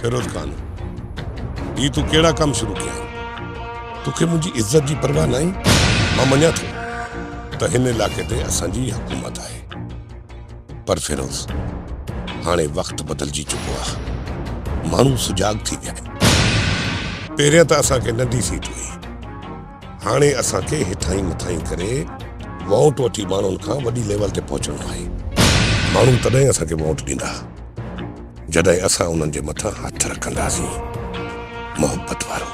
فيروز خان، هي تون ڪهڙا ڪم شروع ڪيا آهن؟ توکي منهنجي عزت جي پرواهه ناهي؟ مان مڃان ٿو ته هن علائقي تي اسان جي ئي حڪومت آهي. پر فيروز، هاڻي وقت بدلجي چڪو آهي. ماڻهو سجاڳ ٿي ويا آهن. پهريان ته اسان کي ننڍي سيٽ هئي. هاڻي اسان کي هيٺاهين مٿاهين ڪري ووٽ وٺي ماڻهن کان وڏي ليول تي پهچڻو آهي. ماڻهو تڏهن اسان کي ووٽ ڏيندا جڏهن اسان انهن جي مٿان هٿ رکنداسين. محبت وارو.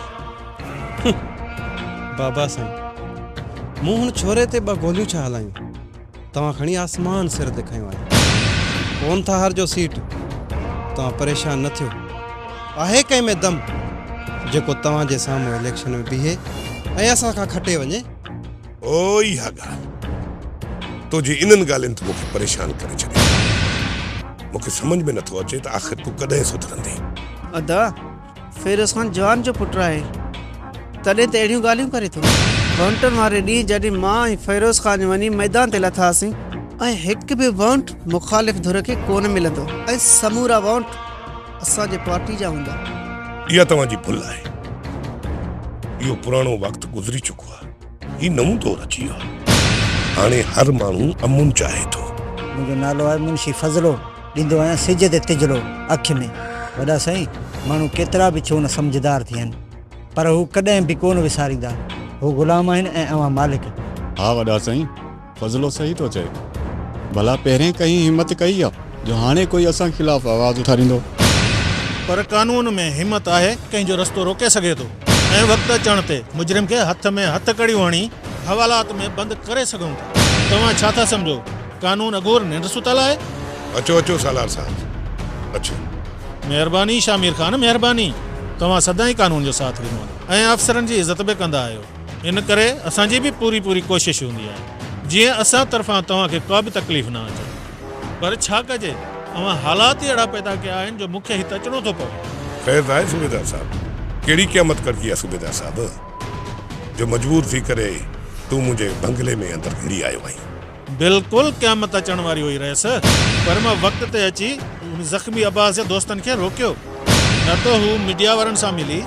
بابا سائين مون هن ڇوري تي ٻه گوليون ڇا هلايون. توهان کڻي آسمان سر تي کنيو آهي. ڪونه ٿا هارجو سيٺ. توهان پريشان نه ٿيو. آهي ڪنهن ۾ دم جيڪو توهان جي سامهون اليڪشن ۾ بيهي ۽ اسان کان کٽي وڃي. او اها ڳالهه. تنهنجي انهن ڳالهين ته مون کي پريشان ڪري ڇڏيو. مون کي سمجهه ۾ نٿو اچي ته آخر تون ڪڏهن سڌرندين. ادا! فيروز خان جوان جو پٽ آهي، تڏهن ته اهڙيون ڳالهيون ڪري ٿو. وونٽن واري ڏينهن جڏهن مان ۽ فيروز خان وڃي ميدان تي لٿاسين ۽ هڪ به وونٽ مخالف ڌر کي ڪونه ملندو ۽ سمورا وونٽ اسان جي پارٽي جا هوندا. اها توهان جي ڀل آهي. اهو پراڻو وقت گذري چڪو آهي. هي نئون دور اچي ويو آهي. هاڻي هر ماڻهو امن چاهي ٿو. منهنجو نالو آهي منشي فضلو. ڏيندو آهيان سج تي تجلو اک ۾. وڏا سائين، ماڻهو ڪيترا به ڇو نه سمجهدار ٿين، پر هو ڪڏهن به ڪونه وساريندا. هو غلام آهن ۽ اوهان مالڪ. ها وڏا سائين، فضلو صحيح ٿو چئي. ڀلا پهرين ڪنهن همت ڪئي آ، جو هاڻي ڪوئي اسان خلاف آواز اٿاريندو. پر قانون ۾ همت آهي، ڪنهن جو رستو روڪي سگهي ٿو ۽ وقت اچڻ تي مجرم کي هٿ ۾ هٿڪڙيون هڻي حوالات ۾ بند ڪري سگهون ٿا. توهان ڇا ٿا سمجهو؟ قانون اگهور ننڊ ستل آهي. اچو اچو سالار صاحب اچو. مهرباني شاهمير خان مهرباني توهان سدائين قانون جو ساٿ ڏنو آهي ۽ آفيسرن جي عزت به ڪندا آهيو ان ڪري اسان جي به پوري پوري ڪوشش هوندي آهي جيئن اسان طرفان توهان کي ڪا به تڪليف نه اچي پر ڇا ڪجي اوهان حالات ئي اهڙا پيدا ڪيا آهن جو مون کي هت اچڻو ٿو پوي. خير ته آهي صوبيدار صاحب ڪهڙي قيامت ڪڙڪي آهي صوبيدار صاحب جو مجبور ٿي ڪري تون منهنجي بنگلي ۾ اندر گهڙي آيو آهين. بلڪل قيامت اچڻ واري هئي رئيس، پر مان وقت تي اچي ان زخمي عباس جي دوستن کي روڪيو، نه ته هو ميڊيا وارن سان ملي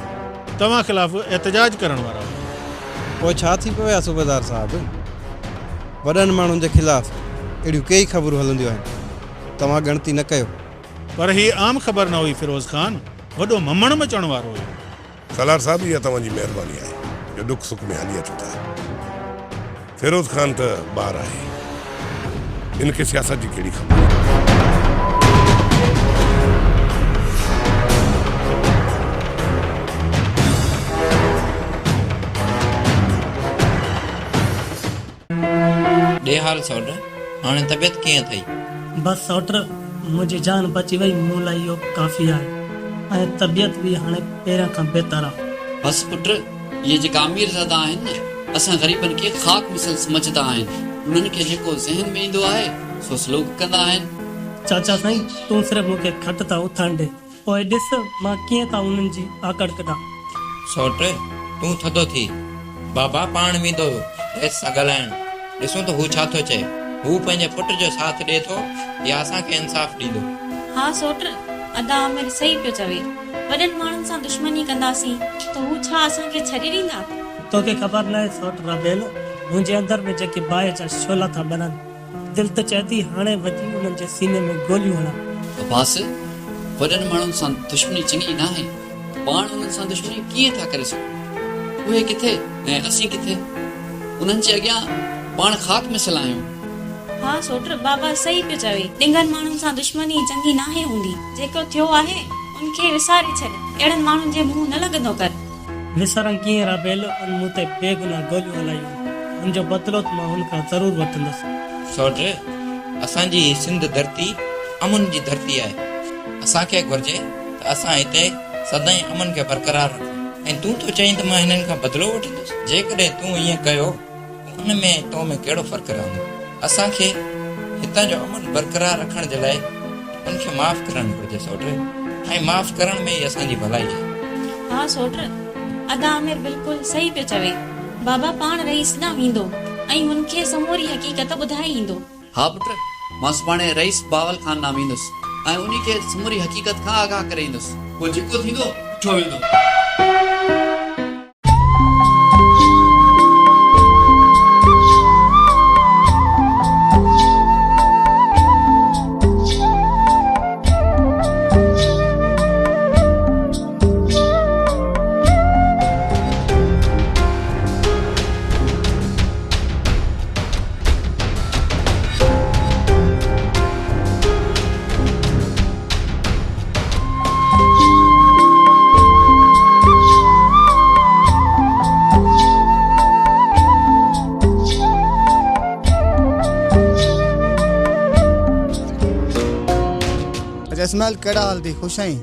توهان خلاف احتجاج ڪرڻ وارا هئا. پوء ڇا ٿي پوي ها صوبيدار صاحب، وڏن ماڻهن جي خلاف اهڙيون ڪيئي خبرون هلنديون آهن، توهان ڳڻتي نه ڪيو. پر هي عام خبر نه هئي فيروز خان، وڏو ممڻ مچڻ وارو هيو. سالار صاحب اها توهان جي مهرباني آهي جو ڏک سک ۾ هلي اچو ٿا. فيروز خان ته ٻار آهي ان کي سياست جي ڪهڙي خبر. ڏي حال سئوٽ، هاڻي طبيعت ڪيئن اٿئي؟ بس سئوٽ، منهنجي جان بچي وئي، مون لاء اهو ڪافي آهي ۽ طبيعت به هاڻي پهريان کان بهتر آ. بس پٽ، اهي جيڪا اميرزادا آهن نه، اسان غريبن کي خاڪ مثل سمجهندا آهن، انهن کي جيڪو ذهن ۾ ايندو آهي، سو سلوڪ ڪندا آهن. چاچا سائين، تون صرف مون کي کٽ تان اٿڻ ڏي. پوء ڏس مان ڪيئن ٿا انهن جي آڪڙ ڪڍان. سئوٽ، تون ٿڌو ٿي. بابا پاڻ ويندو رئيس سان ڳالهائڻ. ڏسون ته هو ڇا ٿو چئي. هو پنهنجي پٽ جو ساٿ ڏئي ٿو يا اسان کي انصاف ڏيندو. ها سئوٽ، ادا عامر صحيح پيو چوي. وڏن ماڻهن سان دشمني ڪنداسين ته هو ڇا اسان کي ڇڏي ڏيندا؟ توکي خبر ناهي سئوٽ رابيل، منهنجي اندر ۾ جيڪي باهه جا شعلا ٿا ٻرن. دل ته چئي ٿي هاڻي وڃي انهن جي سيني ۾ گوليون هڻان. عباس، وڏن ماڻهن سان دشمني چڱي ناهي. پاڻ انهن سان دشمني ڪيئن ٿا ڪري سگهون؟ اهي ڪٿي ۽ اسين ڪٿي؟ انهن جي اڳيان پاڻ خاڪ مثل آهيون. ها سوٽ، بابا صحيح پيو چوي. ڏنگن ماڻهن سان دشمني چڱي ناهي هوندي. جيڪو ٿيو آهي، ان کي وساري ڇڏ. اهڙن ماڻهن جي منهن نه لڳندو ڪر. وساران ڪيئن رابيل، ان مون تي بيگناهه گوليون هلايون. ان جو بدلو ته مان هن کان ضرور وٺندس. سوٽ، اسان جي هي سنڌ ڌرتي امن جي ڌرتي آهي. اسان کي گهرجي ته اسان هتي سدائين امن کي برقرار رکون ۽ تون ٿو چئين ته مان هنن کان بدلو وٺندس؟ جيڪڏهن تون ائين ڪيو ته ان ۾ ۽ تو ۾ ڪهڙو فرق رهندو؟ اسان کي هتان جو امن برقرار رکڻ جي لاء ان کي معاف ڪرڻ گهرجي سوٽ ۽ معاف ڪرڻ ۾ ئي اسان جي ڀلائي آهي. ها سوٽ، ادا عامر بلڪل صحيح پيو چوي. بابا پاڻ رئيس ڏانهن ويندو ۽ هن کي سموري حقيقت ٻڌائي ايندو. ها پٽ، مان سڀاڻي رئيس بهاول خان ڏانهن ويندس ۽ انهي کي سموري حقيقت کان آگاهه ڪري ايندس. پوء جيڪو ٿيندو ڏٺو ويندو. اچا اسماعيل ڪهڙا حال ٿي خوش آهين؟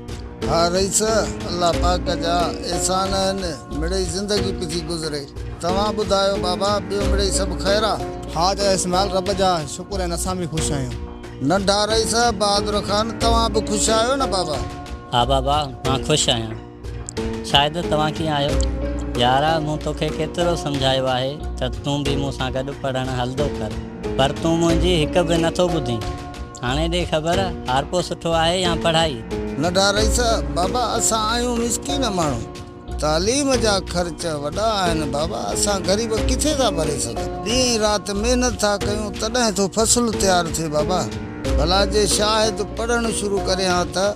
ها رئيس الله پاڪ جا احسان آهن مڙئي زندگي پي ٿي گذري توهان ٻڌايو بابا ٻيو مڙئي سڀ خير آ؟ ها چاچا اسماعيل رب جا شڪر آهن اسان به خوش آهيون. ننڍا رئيس بهادر خان توهان به خوش آهيو نه بابا؟ ها بابا مان خوش آهيان. شاهد توهان ڪيئن آهيو؟ يار مون توکي ڪيترو سمجهايو آهي ته تون به مون سان گڏ پڙهڻ هلندو ڪر پر تون منهنجي هڪ به نٿو ٻڌين. هاڻي ڏي خبر هارپو سٺو آهي يا پڙهائي؟ ننڍا رئيس بابا اسان آهيون مسڪين ماڻهو تعليم جا خرچ وڏا آهن بابا اسان غريب ڪٿي ٿا ڀري سگهون ڏينهن رات محنت ٿا ڪيون تڏهن ٿو فصل تيار ٿئي بابا ڀلا جي شاهد پڙهڻ شروع ڪري هان ته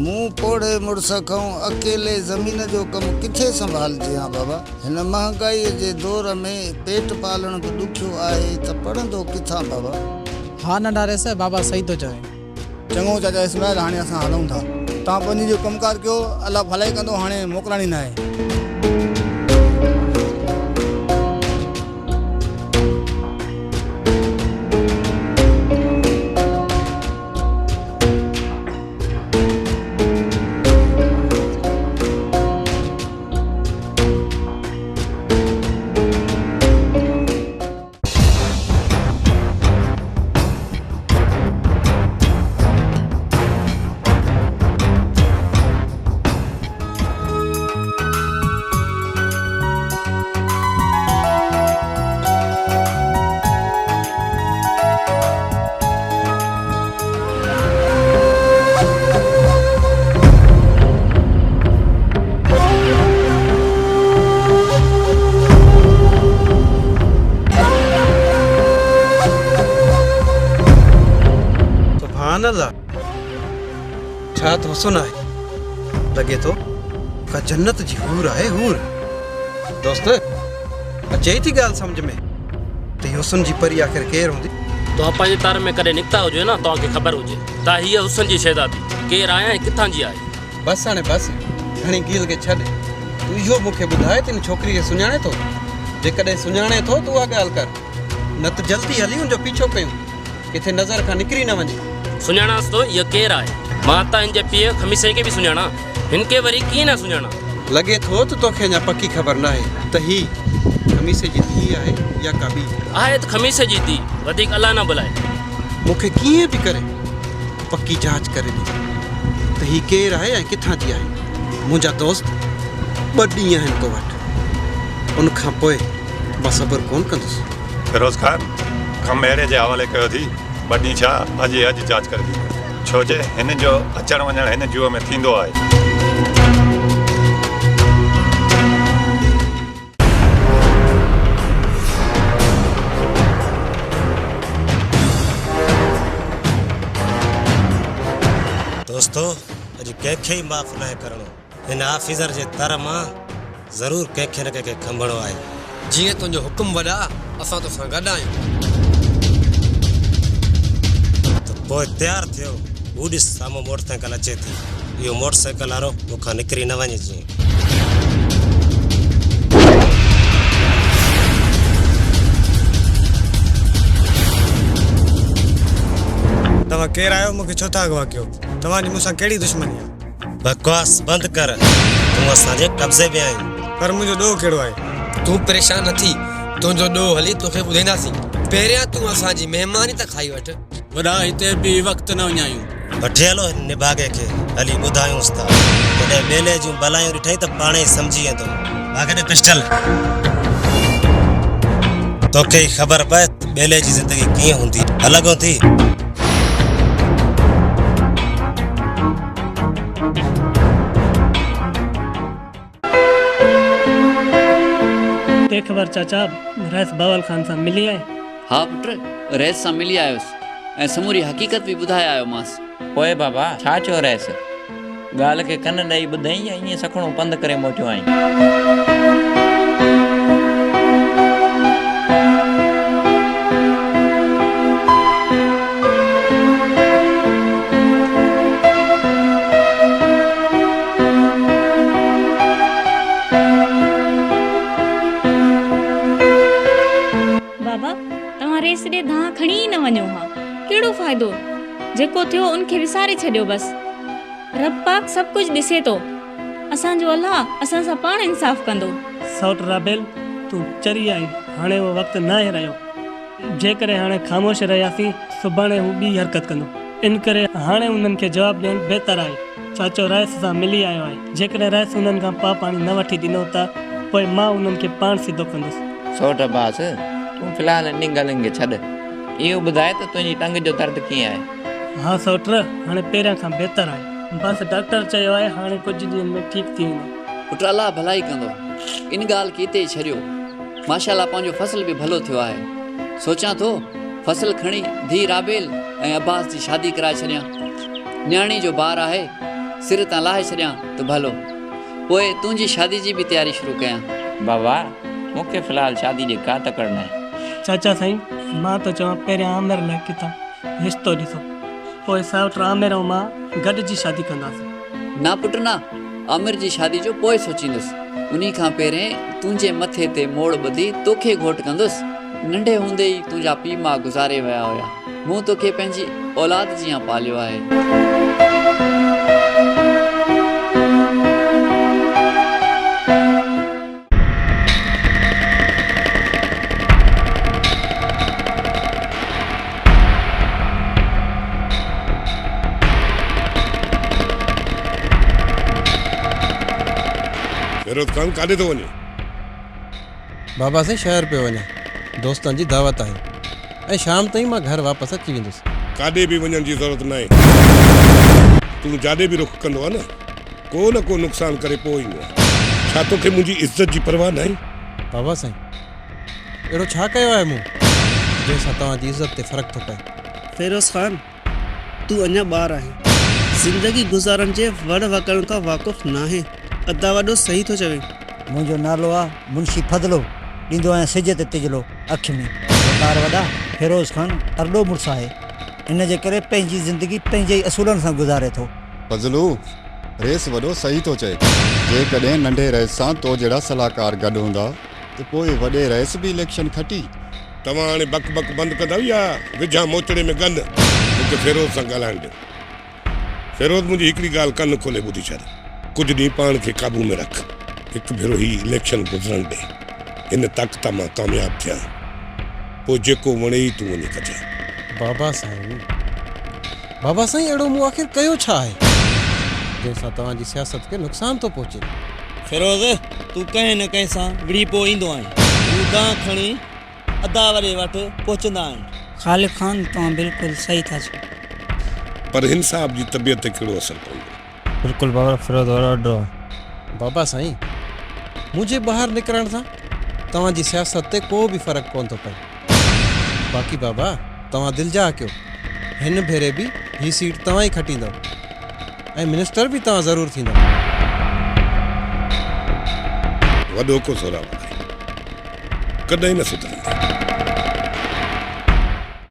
مون پوڙهي مڙس کان اڪيلي زمين جو ڪم ڪٿي سنڀالجي هان بابا هن مهانگائي جي دور ۾ پيٽ پالڻ به ڏکيو آهي ته پڙهندو ڪٿان بابا. ها ننڍا رئيس بابا صحيح ٿو چوي. چڱو چاچا اسماعيل هاڻي اسان هلون ٿا. توهان پنهنجي جو ڪم ڪار ڪيو الله ڀلائي ڪندو هاڻي موڪلاڻي ناهي. سبحان الله ڇا ته حسن آهي لڳي ٿو ڪا جنت جي حور آهي حور دوست اچي ٿي ڳالهه سمجهه ۾ ته هي حسن جي پري آخر ڪير هوندي؟ توهان پنهنجي تر ۾ ڪڏهن نڪتا هجو نه توهان کي خبر هجي ته هيء حسن جي شهزادي ڪير آهي ۽ ڪٿان جي آهي. بس هاڻي بس، گهڻي گيل کي ڇڏ. تون اهو مون کي ٻڌاء ته ان ڇوڪري کي سڃاڻين ٿو؟ جيڪڏهن سڃاڻين ٿو ته اها ڳالهه ڪر، نه ته جلدي هلي ان جو پيڇو ڪيون، ڪٿي نظر کان نڪري نه وڃي. سڃاڻانس ٿو هيء ڪير آهي؟ مان ته هن جي پيء خميسي کي به سڃاڻان، هن کي وري ڪيئن نه سڃاڻان؟ لڳي ٿو ته توکي اڃا پڪي خبر ناهي ته هي خميسي جي ڌيء آهي يا ڪا ٻي. آهي ته خميسي جي ڌيء، وڌيڪ الله نه ڀلائي. مون کي ڪيئن به ڪري پڪي جاچ ڪري ڏي ته هي ڪير آهي ۽ ڪٿان جي آهي. منهنجا دوست ٻه ڏينهن آهن تو وٽ، ان کان پوء مان صبر ڪونه ڪندس. فيروز خان، ڪم اهڙي جي حوالي ڪيو ٿي، ٻه ڏينهن ڇا، اڄ ئي اڄ جاچ ڪري ڏيندس. ڇو جي هن جو اچڻ وڃڻ هن جوء ۾ ٿيندو آهي. دوستو اڄ ڪنهن کي ئي معاف ناهي ڪرڻو. هن آفيسر جي تر مان ضرور ڪنهن کي نه ڪنهن کي کنڀڻو آهي. جيئن تنهنجو حڪم وڏا، اسان توسان گڏ آهيون. ته پوء تيار ٿيو، هو ڏس سامهون موٽر سائيڪل اچي ٿي. اهو موٽر سائيڪل وارو مون کان نڪري نه وڃي جيئن. توهان ڪير آهيو، مون کي ڇو ٿا اغوا ڪيو؟ توهان جي مون سان ڪهڙي دشمني آهي؟ بڪواس بند ڪر، تون اسان جي قبضي ۾ آهين. پر منهنجو ڏوهه ڪهڙو آهي؟ تون پريشان نه ٿي، تنهنجو ڏوهه هلي توکي ٻڌائينداسين. پهريان تون اسان جي مهماني ته کائي وٺ. وڏا هتي به وقت نه وڃايون. وٺي هلو هن نڀاڳي کي، هلي ٻڌايونس ٿا. جڏهن ٻيلي جون بلايون ڏٺائين ته پاڻ ئي سمجهي ويندو. ڀاڳ ڏي پسٽل. توکي ئي خبر پئي ته ٻيلي جي زندگي ڪيئن هوندي. الڳ هوندي. ڏي خبر چاچا، رئيس بهاول خان سان ملي آئين؟ ها پٽ، رئيس سان ملي آيس ۽ سموري حقيقت به ٻڌائي آيومانس. پوء بابا، ڇا چيو رئيس؟ ڳالهه کي ڪن ڏئي ٻڌئين يا ائين سکڻو پنڌ ڪري موٽيو آهين؟ بابا، توهان ريس ڏي دانهن کڻي ئي نه وڃو ها. ڪهڙو فائدو؟ جيڪو ٿيو ان کي وساري ڇڏيو بس. رب پاڪ سڀ ڪجهه ڏسي ٿو. اسان جو الله اسان سان پاڻ انصاف ڪندو. سئوٽ رابيل، تون چري آهين. هاڻي اهو وقت ناهي رهيو. جيڪڏهن هاڻي خاموش رهياسين، سڀاڻي هو ٻي حرڪت ڪندو. ان ڪري هاڻي انهن کي جواب ڏيڻ بهتر آهي. چاچو رئيس سان ملي آيو آهي. جيڪڏهن رئيس انهن کان پاء پاڻي نه وٺي ڏنو ته پوء مان انهن کي پاڻ سڌو ڪندس. سئوٽ عباس، تون في الحال انهن ڳالهين کي ڇڏ. اهو ٻڌاء ته تنهنجي ٽنگ جو درد ڪيئن آهي؟ ها سئوٽ، هاڻي پهريان کان بهتر آهي. بس ڊاڪٽر چيو آهي هاڻي ڪجهه ڏينهن ۾ ٺيڪ ٿي ويندو. پٽ الله ڀلائي ڪندو. ان ڳالهه کي اتي ئي ڇڏيو. ماشاء الله پنهنجو فصل به ڀلو ٿيو آهي. سوچيان ٿو فصل کڻي ڌيء رابيل ۽ عباس جي شادي ڪرائي ڇڏيان. نياڻي جو بار آهي، سر تان لاهي ڇڏيان ته ڀلو. پوء تنهنجي شادي جي به تياري شروع ڪيان. بابا، مون کي في الحال شادي جي ڪا تڪڙ ناهي. چاچا سائين، مان ٿو چوان پهريان عامر لاء ڪٿان رشتو ڏسو. پوء سئوٽ عامر ۽ مان گڏجي شادي ڪنداسين. نه پٽ نه، عامر جي شادي جو پوء سوچيندس. انهي کان پهرين تنهنجي مٿي تي موڙ ٻڌي توکي گهوٽ ڪندس. ننڍي هوندي ئي تنهنجا پيء ماء گذاري ويا هيا. مون توکي پنهنجي اولاد جيان پاليو آهي. فيروز خان ڪاڏي ٿو وڃين؟ بابا سائين شهر پيو وڃان، دوستن جي دعوت آهي ۽ شام تائين مان گهر واپس اچي ويندس. ڪاڏي به وڃڻ جي ضرورت ناهي، تون جاڏي به رخ ڪندو آهين نه، ڪو نه ڪو نقصان ڪري پوء ايندو آهين. ڇا توکي منهنجي عزت جي پرواهه ناهي؟ بابا سائين اهڙو ڇا ڪيو آهي مون، جنهن سان توهان جي عزت تي فرق ٿو پئي؟ فيروز خان، تون اڃا ٻار آهين. زندگي گذارڻ جي وڙ وڪڙن کان واقف ناهين. ادا وڏو صحيح ٿو چوي. منهنجو نالو آ منشي فضلو، ڏيندو آهيان سج تي تجلو اک ۾. وقار وڏا، فيروز خان ارڏو مڙس آهي، ان جي ڪري پنهنجي زندگي پنهنجي ئي اصولن سان گذاري ٿو. فضلو، رئيس وڏو صحيح ٿو چئي. جيڪڏهن ننڍي رئيس سان تو جهڙا صلاحڪار گڏ هوندا ته پوء وڏي رئيس به اليڪشن کٽي. توهان هاڻي بڪ بڪ بند ڪندؤ يا وجهان موچڙي ۾ ڳن؟ مون کي فيروز سان ڳالهائڻ ڏيو. فيروز منهنجي هڪڙي ڳالهه ڪن کولي ٻڌي ڇڏ. ڪجهه ڏينهن پاڻ کي قابو ۾ رک. هڪ ڀيرو هي اليڪشن گذرڻ ڏي. هن طاقت مان ڪامياب ٿيان. پوء جيڪو وڻيئي تون وڃي ڪجان. بابا سائين. بابا سائين اهڙو مون آخر ڪيو ڇا آهي جنهن سان توهان جي سياست کي نقصان ٿو پهچي. فيروز، تون ڪنهن نه ڪنهن سان وڙهي پوء ايندو آهين. هو دانهن کڻي ادا وڏي وٽ پهچندا آهن. خالق خان، توهان بلڪل صحيح ٿا چئو. پر هن صاحب جي طبيعت تي ڪهڙو اثر پوندو. بلڪل بابا فيروز وڏو ارڏو آهي. بابا سائين، منهنجي ٻاهر نڪرڻ سان توهان جي سياست تي ڪو به فرق ڪونه ٿو پئي. باقي بابا توهان دلجاء ڪيو، هن ڀيري به هي سيٽ توهان ئي کٽيندؤ ۽ منسٽر به توهان ضرور ٿيندؤ. وڏو ڪو زوراور آهين، ڪڏهن نه سڌرندين.